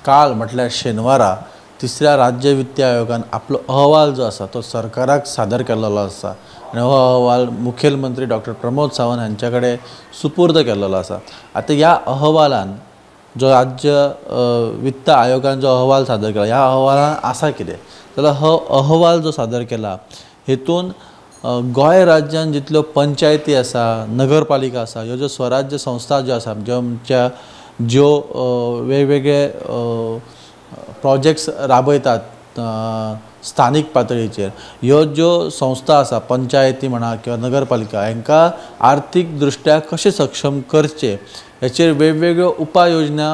काल म्हटल्यार शेनवारा तिसऱ्या राज्य वित्त आयोगान आपलो अहवाल जो आसा तो सरकाराक सादर केल्लो आसा आनी हो अहवाल मुखेलमंत्री डॉक्टर प्रमोद सावंत हांच्या कडेन सुपूर्द केल्लो आसा। आतां ह्या अहवालान जो राज्य वित्त आयोगान जो अहवाल सादर केला ह्या अहवालान आसा कितें जाल्यार हो अहवाल जो सादर केला हेतून गोंय राज्यान जितल्यो पंचायती आसा, नगरपालिका आसा, ह्यो ज्यो स्वराज्य संस्था ज्यो आसा, ज्यो आमच्या ज्यो वेगवेगळे प्रोजेक्ट्स राबयतात स्थानीक पातळीचेर, ह्यो ज्यो संस्था आसा पंचायती म्हणा किंवा नगरपालिका हांकां आर्थीक दृश्ट्या कशें सक्षम करचें हेचेर वेगवेगळ्यो उपाय योजना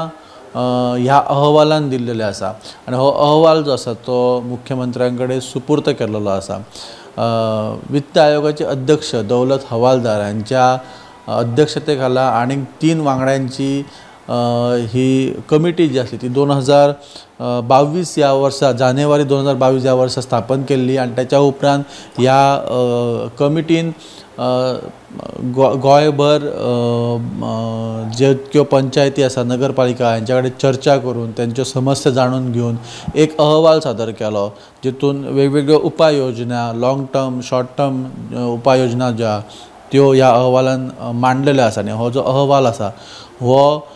ह्या अहवालान दिल्लेल्यो आसा आनी हो अहवाल जो आसा तो मुख्यमंत्र्यां कडेन सुपूर्द केल्लो आसा। वित्त आयोगाचे अध्यक्ष दौलत हवालदार हांच्या अध्यक्षते खाला आनीक 3 वांगड्यांची ही कमिटी जी आसली ती 2022 ह्या वर्सा जानेवारी 2022 ह्या वर्सा स्थापन केल्ली आनी ताच्या उपरांत ह्या कमिटीन गोंयभर ज्यो पंचायती आसा, नगरपालिका हांच्या कडेन चर्चा करून तेंच्यो समस्या जाणून घेवन एक अहवाल सादर केलो जितून वेगवेगळ्यो उपाय योजना, लाँग टर्म, शॉर्ट टर्म उपाय योजना ज्यो आहा त्यो ह्या अहवालान मांडलेल्यो आसा आनी हो जो अहवाल आसा हो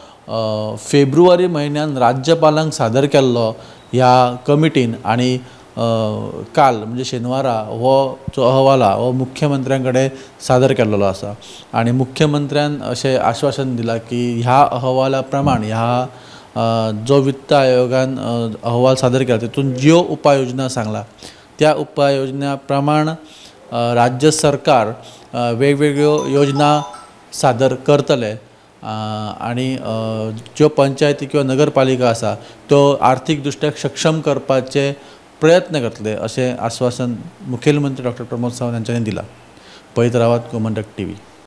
फेब्रुवारी म्हयन्यान राज्यपालांक सादर केल्लो ह्या कमिटीन आनी काल म्हणजे शेनवारा हो जो अहवाल आहा हो मुख्यमंत्र्यां कडेन सादर केल्लो आसा आनी मुख्यमंत्र्यान अशें आश्वासन दिलां की ह्या अहवाला प्रमाण ह्या जो वित्त आयोगान अहवाल सादर केला तितून ज्यो उपाय योजना सांगला त्या उपाय योजना प्रमाण राज्य सरकार वेगवेगळ्यो योजना सादर करतले आनी ज्यो पंचायती किंवा नगरपालिका आसा त्यो आर्थीक दृश्ट्या सक्षम करपाचे प्रयत्न करतले अशें आश्वासन मुखेलमंत्री डॉक्टर प्रमोद सावंत हांच्यांनी दिलां। पळयत रावात गोमंतक टीव्ही।